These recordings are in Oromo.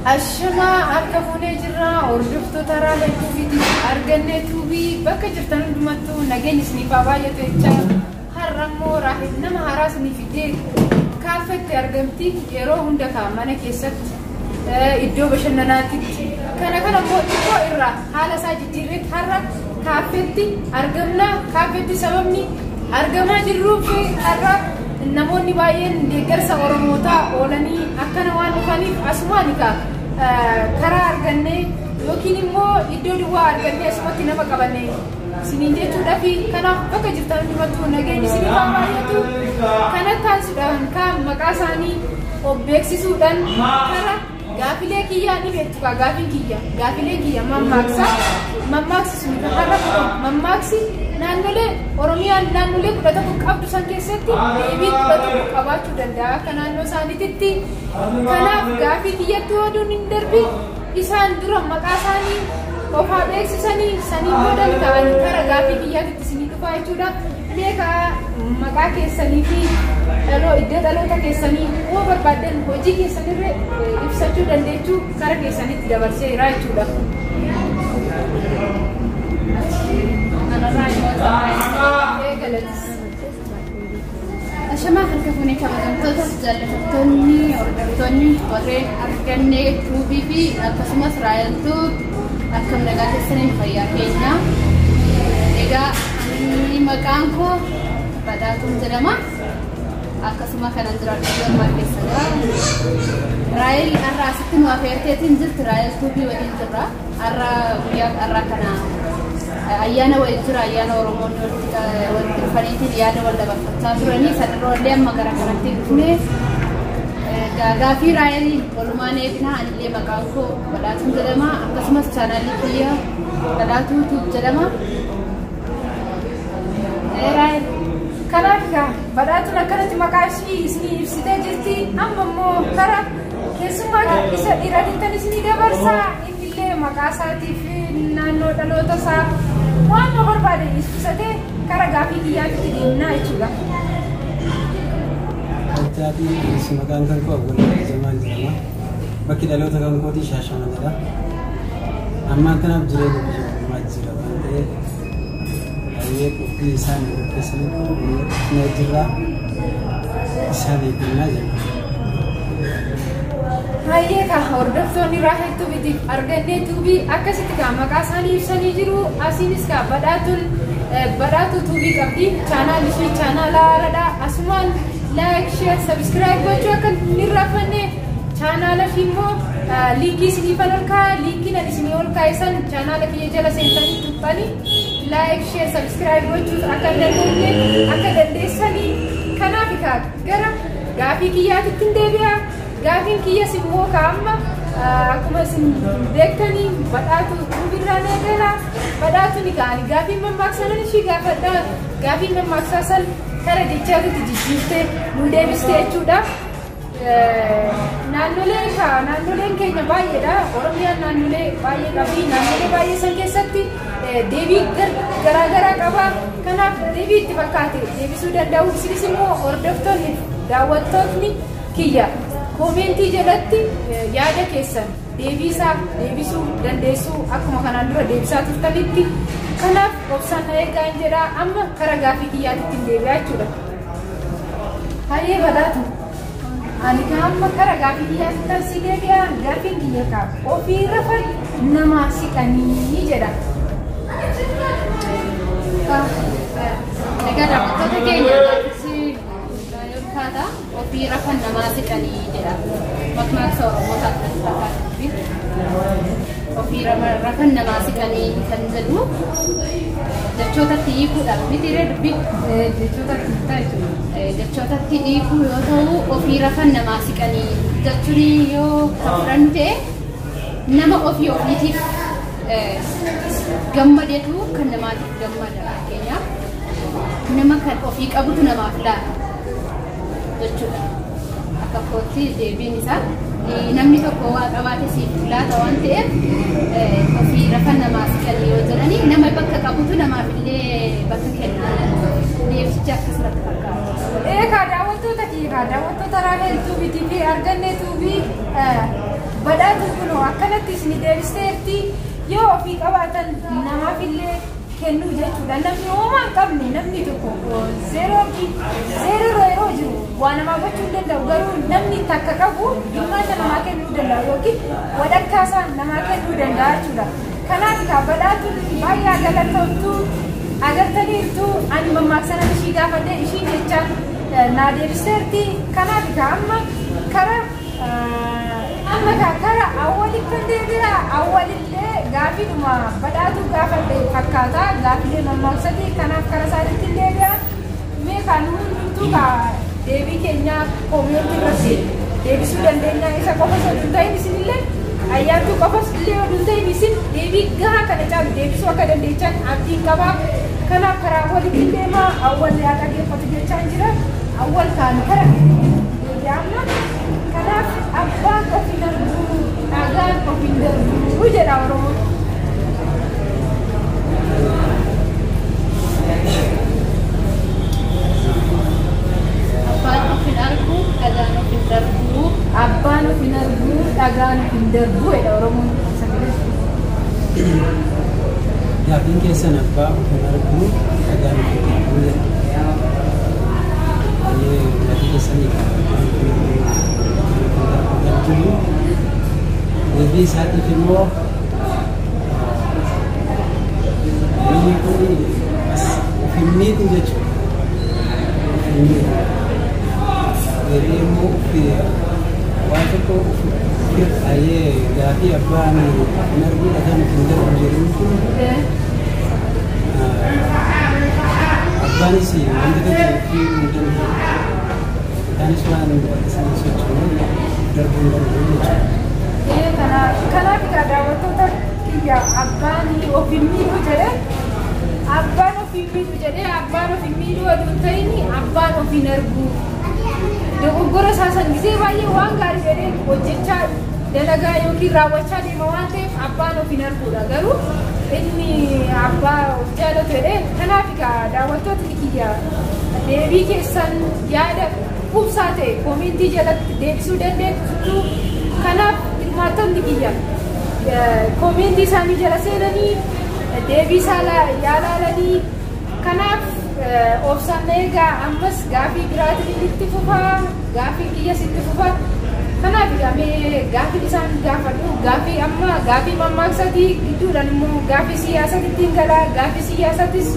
Ashamaa harka fuunee jirra hordoftoota Raahel Tuubiitiif argannee tuubii bakka jirtan hundumattuu nageenyi isiniif haa baay'atu jechaa har'a immoo Raahel nama haaraa isinii fidee kaaffeetti argamti yeroo hunda kaa mana keessatti iddoo bashannanaatitti kana kana immoo xiqqoo irraa haala isaa jijjiirreetti har'a kaaffeetti argamna kaaffeetti sababni argamaa jirruuf har'a namoonni baay'een deeggarsa Oromootaa oolanii akkana waan dhufaniif asumaan egaa karaa argannee yookiin immoo iddoo duwwaa argannee asumatti nama qabanne isiniin jechuudhaaf kanaaf bakka jirtan hundumattuu nageenyi isiniif haa baay'atu. Kana taasisuudhaan kan maqaa isaanii of beeksisuudhaan karaa gaafilee kiyyaa ni beektu kaa gaafiin kiyya gaafileen kiyya mammaaksa mammaaksi sun har'a kun mammaaksi naannolee Oromiyaan naannolee 11 qabdu san keessatti deebii 11 qabaachuu danda'a akka naannoo isaaniititti. Kanaaf gaafii kiyyatti oduun hin darbin isaan dura maqaa isaanii ofaa beeksisanii sanii booda ta'anii kara gaafii kiyyaatitti isinii dhufaa jechuudha. Meeqa maqaa keessanii fi iddoo dhaloota keessanii yoo barbaaddan hojii keessanirra ibsachuu dandeechuu kara keessanitti dabarseera jechuudha. Eegalatis. Ashamaa harka fuunee kabajamtoota jaallatamtoonni hordoftoonni warreen argannee tuubii fi akkasumas Raahel Tuub akkam nagaa keessaniin fayyaa keenya. Egaa ani maqaan koo Badhaatuun jedhama. Akkasuma kanan jiraadhu Jarmaa keessadha. Raahel har'a asitti nu afeerteetiin jirti. Raahel Tuubii waliin jirra. Har'a guyyaa har'aa kana ayyaana wayii jira ayyaana Oromoonni walitti dhufaniitiin yaada wal dabarfachaa turanii sanirra illee amma gara kanatti dhufne gaafii Raaheliin walumaan eegnaa anillee maqaan koo Badhaatuun jedhama akkasumas chaanaalli kiyya Badhaatuu Tuub jedhama. Raahel kanaaf egaa Badhaatuun akkanatti maqaa ishii isinii ibsitee jirti amma immoo kara keessummaa isa dhiiraatittan isinii dabarsaa innillee maqaa isaatii fi naannoo dhaloota isaa waan nu barbaade ibsatee kara gaafii kiyyaatti deemnaa jechuudha. Achaatii maqaan kan koo Awwal Jamaan jedhama. Bakki dhaloota kan kootii Shaashamanidha. Ammaan kanaaf jireenya biyya ormaa jira waan ta'eef baay'ee qophii isaan qopheessanii jirra isaan eeggannaa jenna. Hayyee kaa hordoftoonni Raahel Tuubiitiif argannee tuubii akkasitti kaa maqaa isaanii ibsanii jiru. Asiinis kaa Badhaatuun Badhaatuu Tuubii qabdi. Chaanaal ishii chaanaala haaraadha. Asumaan like, share, subscribe gochuu akka hin irraanfanne chaanaala ishii immoo liinkii isiniifan ol kaa'a. Liinkiin ani isinii ol kaa'e san chaanaala kiyya jala seentanii tuqxanii like, share, subscribe gochuuf akka hin dandeenye akka dandeessanii kanaaf kaa gara gaafii kiyyaatitti hin deebi'a. Gaafiin kiyyas immoo kaa'amma akkuma isin beektanii Badhaatuu Tuubirraan eegala. Badhaatuun kaa'ani gaafiin mammaaksa nan ishii gaafadha. Gaafiin mammaaksaa san kara jechaatitti jijjiirtee nu deebiste jechuudha. Naannolee naannoleen keenya baay'eedha. Oromiyaan naannolee baay'ee qabdi. Naannolee baay'ee san keessatti deebii garaagaraa qaba. Kanaaf deebii itti fakkaate deebisuu danda'u. Isinis immoo hordoftoonni daawwattoonni kiyya koomentii jalatti yaada keessan deebiisaa deebisuu dandeessuu akkuma kanaan dura deebisaa turtanitti. Kanaaf obsaan na eegaa hin jedhaa amma kara gaafii kiyyaatitti hin deebi'aa jechuudha. Hayyee Badhaatu. Ani amma kara gaafii kiyyaatitti si deebi'aa gaafiin kiyya kaa ofii rafan namaa siqanii jedha. Egaa daawwattoota keenya gaaffichi ulfaata ofii rafan namaa siqanii jedha. Mammaaksa Oromoo taate fakkaatu. Ofii rafan namaa siqanii kan jedhu jechootatti hiikuudhaaf miti ree dubbii. Jechootatti hiikaa jechuudha. Jechootatti hiikuu yoo ta'u ofii rafan namaa siqanii jechuun yoo kan fudhannu ta'e nama ofii ofiitiif gammadeetu kan namaatiif gammada fakkeenyaaf nama kan ofii qabutu namaaf laata jechuudha. Akka kootti deebiin isaa namni tokko waa qabaate siif laata waan ta'eef ofii rafan namaa siqanii yoo jedhanii nama bakka qabutu namaaf illee bakka kenna. Deebisichi akkasumatti fakkaata. Eegaa daawwattoota kiyyaa daawwattoota Raahel Tuubiitii fi argannee tuubii Badhaatuun kunoo akkanatti isin deebisteerti. Yoo ofii qabaatan namaaf illee kennuu jechuudha. Namni homaa hin qabne, namni tokko zeeroo irra yeroo jiru waa namaa gochuu hin danda'u. Garuu namni takka qabu gimmaasha namaa kennuu danda'a yookiin walakkaa isaa namaa kennuu danda'a jechuudha. Kanaaf egaa badhaatuun baay'ee galateeffamtu agartaniirtu. Ani mammaaksa ishii gaafadhe ishiin jecha naa deebisteerti. Kanaaf egaa amma karaa amma kara awwalittan deebi'a. Awwalillee gaafiidhuma badhaatu gaafadhe fakkaata, gaafiilee mammaaksatii. Kanaaf kara isaaniitti deebi'a. Mee kan hundumtuu kaa deebii keenya koomiyoontii irratti deebisuu dandeenya. Isa qofa osoo hin ta'in isinillee ayyaantuu qofas illee oduu hin ta'in isin deebii gahaa kana caalu deebisuu akka dandeechan abdiin qaba. Kanaaf karaa awwalitti deema. Awwal yaa dhaggeeffatu jechaan jira. Awwal kaan kara deebi'a amma. Kanaaf abbaan of hin argu dhagaan of hin darbu jedha Oromoon. Abbaan of hin argu, dhagaan of hin darbu. Abbaan of hin argu dhagaan of hin darbu jedha Oromoon. Gaaffiin keessan abbaa of hin argu dhagaan of hin darbu jedha. Baay'ee gaaffii keessanii abbaan of hin argu dhagaan of hin darbu kan jiru. Deebii isaatiif immoo biyyi kun as of hin miidhu jechuudha. Of hin miidhu. Deebii immoo waan tokko baay'ee gaaffii abbaan of hin argu dhagaan of hin darbu jedhuun kun abbaanis wanti tokko ofii hin danda'u. Isaanis waan bakka sana socho'u darbuu hin danda'u jechuudha. Kanaaf egaa daawwattoota kiyya, abbaan of hin miidhu jedhee, abbaan of hin miidhu jedhee, abbaan of hin miidhu oduu hin ta'in abbaan of hin argu. Dogoggora isaa san gisee baay'ee waan gaarii jedhee hojjechaa dalagaa yookiin raawwachaa deema waan ta'eef abbaan of hin arguudha. Garuu inni abbaa of jaalatu jedhee. Kanaaf egaa daawwattootni kiyya deebii keessan yaada quubsaa ta'e koomentii jalatti deebisuu dandeessu. Kanaaf hirmaattonni kiyya koomentii isaanii jala seenanii deebii isaa yaalaalanii. Kanaaf obsaan eegaa, ammas gaafii biraatiin itti fufaa, gaafii kiyyas itti fufaa. Kanaaf egaa mee gaafii isaan gaafadhu gaafii amma gaafii mammaaksatii gidduudhaan immoo gaafii siyaasatti ittiin galaa. Gaafii siyaasatis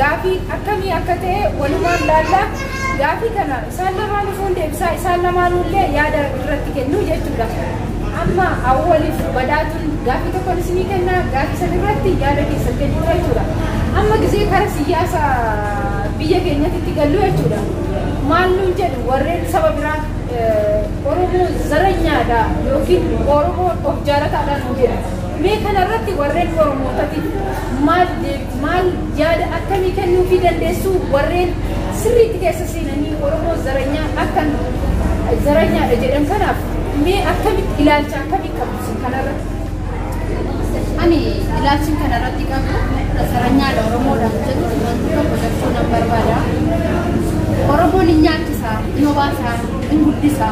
gaafii akkamii akka ta'e walumaan laallaa. Gaafii kana isaan lamaanuu fuun deebisaa, isaan lamaanuu illee yaada irratti kennu jechuudha. Amma awwaliif badhaatuun gaafii tokkoon isinii kenna, gaafii san irratti yaada keessan kennuu jechuudha. Amma gisee kara siyaasa biyya keenyatti gallu jechuudha. Maal nuun jedhu warreen saba biraa? Oromoo zaranyaadha yookiin Oromoo of jaalataadha nuun jedhu. Mee kanarratti warreen Oromootaatiif maal maal yaada akkamii kennuufii dandeessu? Warreen sirriitti keessa seenanii Oromoo zaranyaa akkan zaranyaadha jedhan kanaaf mee akkamitti ilaalcha akkamii qabdu isin kanarratti? Ani ilaalchi kanarratti qabu zaranyaadha Oromoodhaan jedhu wanti tokko jechuu nan barbaada. Oromoon hin nyaachisa, hin obaasa, hin guddisa.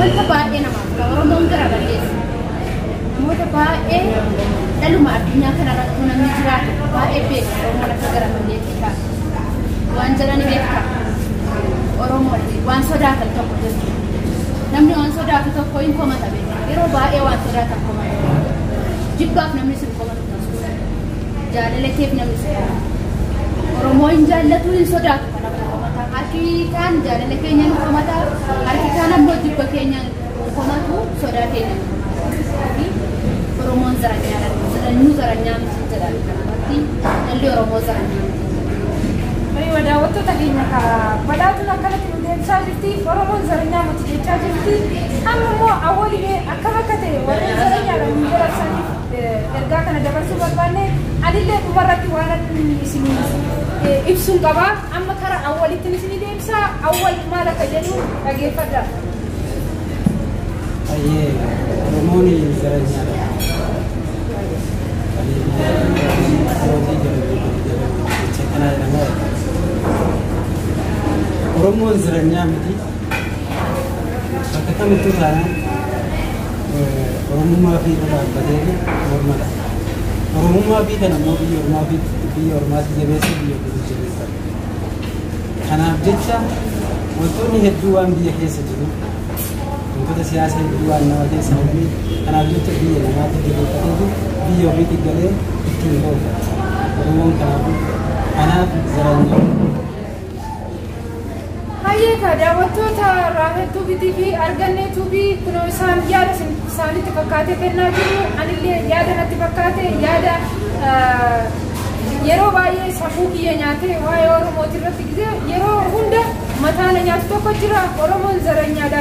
Wanta baay'ee namaaf qaba. Oromoon gara balleessa. Namoota baay'ee dhaluma addunyaa kanarratti namni jiraatu baay'ee beeka Oromoon akka gara balleessi ta'a. Waan jedhani beekta. Oromoon waan sodaatan tokko jechuudha. Namni waan sodaatu tokko hin komata beeka. Yeroo baay'ee waan sodaatan komata. Jibbaaf namni sin komatu tasuma. Jaalala keef namni sin komatu. Oromoo hin jaallatu, hin sodaatu, kanaaf nu komata. Harki kaan jaalala keenya nu komata. Harki kaan ammoo jibba keenya nu komatu, sodaa keenya nu komatu. Oromoon zaranyaadha. Zaranyuu zaranyaa miti jedhan kanarratti dhalli Oromoo zaranyaa miti. Aywa, daawwattoota keenya, badhaatuun akkanatti nu deebisaa jirti. Oromoon zaranyaa miti jechaa jirti. Amma immoo awwalimee akkam akka ta'e warreen zaranyaadha nu jedhan ergaa kana dabarsuu barbaanne anillee dhumarratti waan isin ibsuun qaba. Amma kara awwalitti isin deebisaa. Awwal maal akka jedhu dhageeffadha. Baay'ee Oromoon zaranyaadha. Mootii jedhamu jecha kanaa jedhama. Oromoon zaranyaa miti. Bakka kamittuu taanaan Oromummaa fi irra dhaabbatee mormadha. Oromummaa fi kana immoo biyya ormaa fi biyya ormaatti jabeessa, biyya ofiitti jabeessa. Kanaaf jecha wantoonni hedduu waan biyya keessa jiru, wantoota siyaasa hedduu waan nama keessa naqanii, kanaaf jecha biyya namaatti jabeeffateetu biyya ofiitti galee ittiin boonfata. Oromoon kanaaf zaranyaa. Hayyeeka, daawwattoota Raahel Tuubiitii fi Argannee Tuubii, kunoo isaan yaada isaanitti fakkaatee kennaa jiru. Anillee yaada natti fakkaate, yaada yeroo baay'ee sammuu kiyya nyaatee waa'ee Oromooti irratti gisee yeroo hunda mataa na nyaatu tokko jira. Oromoon zaranyaadha.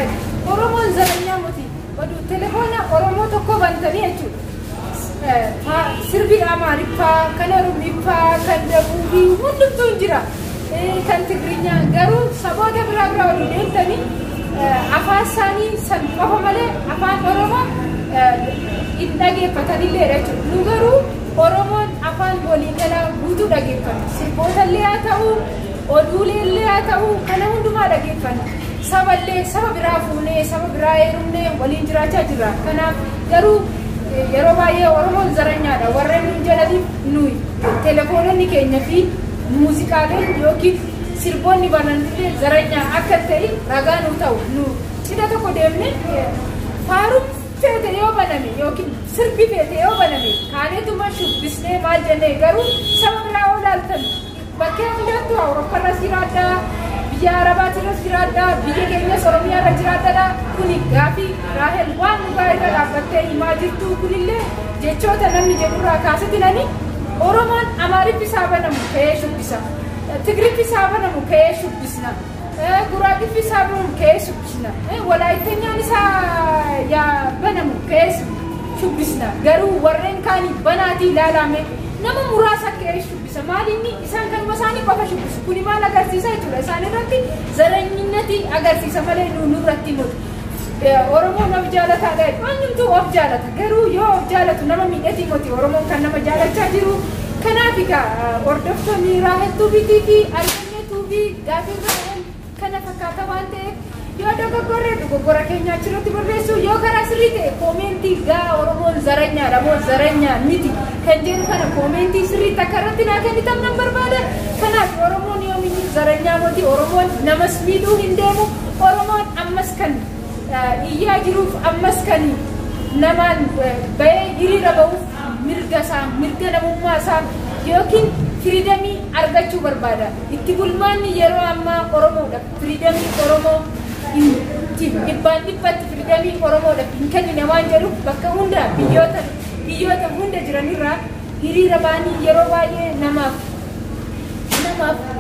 Oromoon zaranyaa miti. Oduu telefoona Oromoo tokko bantanii jechuudha. Sirbi Amaariffaa, kan Oromiffaa, kan Dabuubii hundumtuu hin jira. Kan Tigiriinyaa garuu saboota biraa biraa waliin deemtanii afaan isaanii san qofa malee afaan Oromoo hin dhageeffatanillee jechuudha. Nu garuu Oromoon afaan waliigalaa guutuu dhageeffanna. Sirbootallee haa ta'u, oduuleellee haa ta'u, kana hundumaa dhageeffanna. Saballee saba biraa fuunee, saba biraa heerumnee waliin jiraachaa jirra. Kanaaf garuu yeroo baay'ee Oromoon zaranyaadha. Warreen nuun jalatiif nuyi telefoononni keenya fi muuziqaaleen yookiin sirboonni bananillee zaranyaa akka ta'e ragaa nu ta'u. Nu cidha tokko deemne faaruun feete yoo baname yookiin sirbi feete yoo baname kaaneetuma shubbisnee maal jennee, garuu saba biraa yoo ilaaltan bakkee hundattuu Awurooppaarras jiraadhaa, biyya Arabaatirras jiraadhaa, biyya keenyas Oromiyaarra jiraadhaadha. Kuni gaafii Raahel waan dhugaa irra dhaabbattee himaa jirtu. Kunillee jechoota namni jedhurraa kaasetinani Oromoon Amaariffi isaa banamu ka'ee shubbisa. Tigriffi isaa banamu ka'ee shubbisna. Guraagiffi isaa banamu ka'ee shubbisna. Walaayitanyaan isaa yaa banamu ka'ee shubbisna. Garuu warreen kaanii banaatii ilaalame nama muraasa ka'ee shubbisa. Maal inni isaan kanuma isaanii qofa shubbisu. Kuni maal agarsiisa jechuudha? Isaan irratti zaranyinati agarsiisa malee nu nurratti mutu. Oromoon of jaalataadha. Eenyumtuu of jaalata. Garuu yoo of jaalatu nama miidhatii miti Oromoon kan nama jaalachaa jiru. Kanaaf egaa hordoftoonni Raahel Tuubiitii fi Argannee Tuubii gaafii Raahel kana fakkaata waan ta'eef, yoo dogoggorre dogoggora keenya achirratti barreessu, yoo karaa sirrii ta'e koomentii gaa Oromoon zaranyaadha moo zaranyaa miti kan jedhu kana koomentii sirriitti akka irratti naa kennitan nan barbaada. Kanaaf Oromoon yoomiyyuu zaranyaa miti. Oromoon namas miidhuu hin deemu. Oromoon ammas kan iyyaa jiruuf, ammas kan namaan bahee hiriira bahuuf mirga isaa, mirga namummaa isaa yookiin freedomii argachuu barbaada. Itti bulmaanni yeroo ammaa Oromoodha. Freedomii Oromoo dhibbaan dhibbatti freedomii Oromoodhaaf hin kennine waan jedhuuf bakka hunda biyyoota hunda jiranirraa hiriira ba'anii yeroo baay'ee namaaf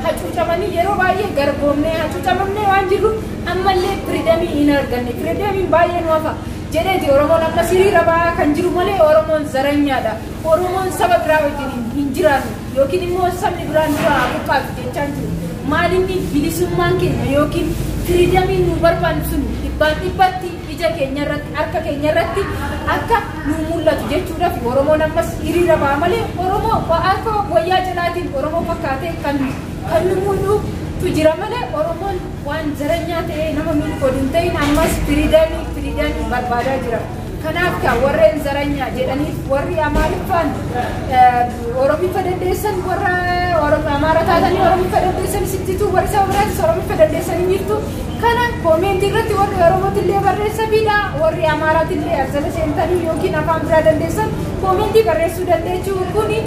hacuucamanii, yeroo baay'ee garboomnee hacuucamamnee waan jirru ammallee freedomii hin arganne, freedomiin baay'ee nu hafa jedheeti Oromoon ammas hiriira ba'aa kan jiru malee Oromoon zaranyaadha. Oromoon saba biraa wajjin hin jiraatu yookiin immoo sabni biraan dura buqqaatu jechaa jiru. Maalinni bilisummaan keenya yookiin freedomiin nu barbaannu sun dhibbaan dhibbatti ija keenya irratti, harka keenya irratti akka nu mul'atu jechuudhaaf Oromoon ammas hiriira ba'a malee Oromoo akka wayyaa jalaatiin Oromoo fakkaatee kan nu mul'atu jira malee Oromoon waan zaranyaa ta'ee nama miidhu hin ta'in ammas freedomii barbaadaa jira. Kanaaf kan warreen zaranyaa jedhaniif warri Amaariffaan Oromiffa dandeessan, warra Amaara taatanii Oromiffa dandeessan sittitu, warri saba biraatis Oromiffa dandeessanii jirtu. Kana koomentii irratti warri Oromootillee barreessa fiidha, warri Amaaraatillee arsala seentanii yookiin afaan biraa dandeessan koomentii barreessuu dandeechuu. Kuni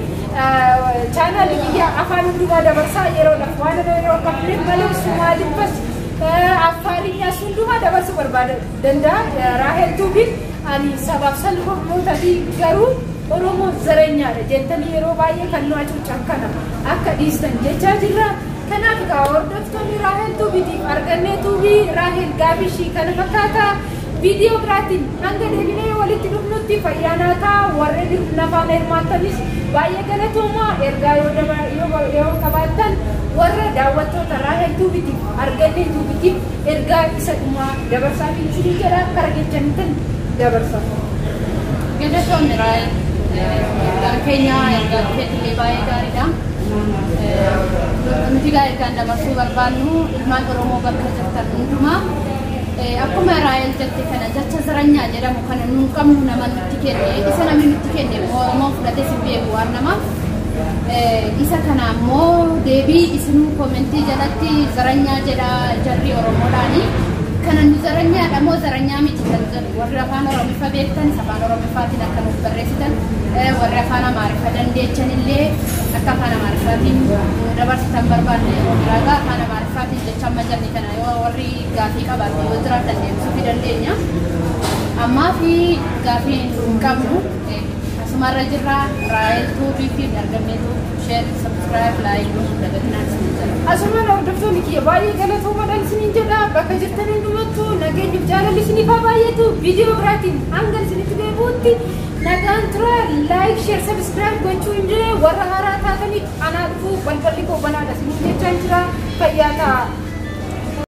chaanaalli kiyya afaan hundumaa dabarsaa, yeroodhaaf waan yeroo qabneef malee Sumaaliffas Affaariyaas hundumaa dabarsuu barbaada danda'a. Raahel Tuubiin ani sabaaf sablammoota fi garuu Oromoo zaranyaadha jettanii yeroo baay'ee kan nu hacuucan kana akka dhiistan jechaa jirra. Kanaaf egaa hordoftoonni Raahel Tuubiitiif Argannee Tuubii, Raahel gaafii kana fakkaata. Viidiyoo biraatiin hanga deebinee walitti dhufnutti fayyaa ta'a. Warreen nafaan hirmaattanis baay'ee galatoomaa. Ergaa yoo qabaattan warra daawwattoota Raahel Tuubiitiif Argannee Tuubiitiif ergaa isa dhumaa dabarsaa fi isinii jedha, kara jechanittan dabarsa. Galatoomni Raahel. Ergaan keenya, ergaan keetillee baay'ee gaariidha. Nuti gaa ergaan dabarsuu barbaannu ilmaan Oromoo bakka jirtan hundumaa akkuma Raahel jette kana jecha zaranyaa jedhamu kana nuun qabnu, nama nutti kenne. Isa namni nutti kenne immoo Oromoon fudhatee si beeku waan namaaf. Isa kana immoo deebii isinuu koomentii jalatti zaranyaa jedha jarri Oromoodhaani. Kana nu zaranyaadha moo zaranyaa miti kan jedhu, warri afaan Oromiffa beektan afaan Oromiffaatiin akka nuuf barreessitan, warri afaan Amaariffa dandeechan illee akka afaan Amaariffaatiin nu dabarsitan barbaanne. Yeroo biraa gaa afaan Amaariffaatiin jecha amma jalli kana yoo warri gaafii qabaatan yoo jiraatan deebisuu dandeenya. Ammaa fi gaafii hin qabnu, asumarra jirra. Raayel Tuubii fi argameetu share, subscribe, like gochuu dagatinaan isin jira. Asumaan hordoftoonni kiyya baay'ee galatoomadhaan isiniin jedha. Bakka jirtan hundumattuu nageenyiif jaalalli isiniif haa baay'atu. Viidiyoo biraatiin hanga isinitti deebi'utti nagaan tura. Like, share, subscribe gochuu hin jire. Warra haaraa taataniif anaa dhufuu, balballi koo banaadha isiniin jechaan jira. Fayyaa ta'a.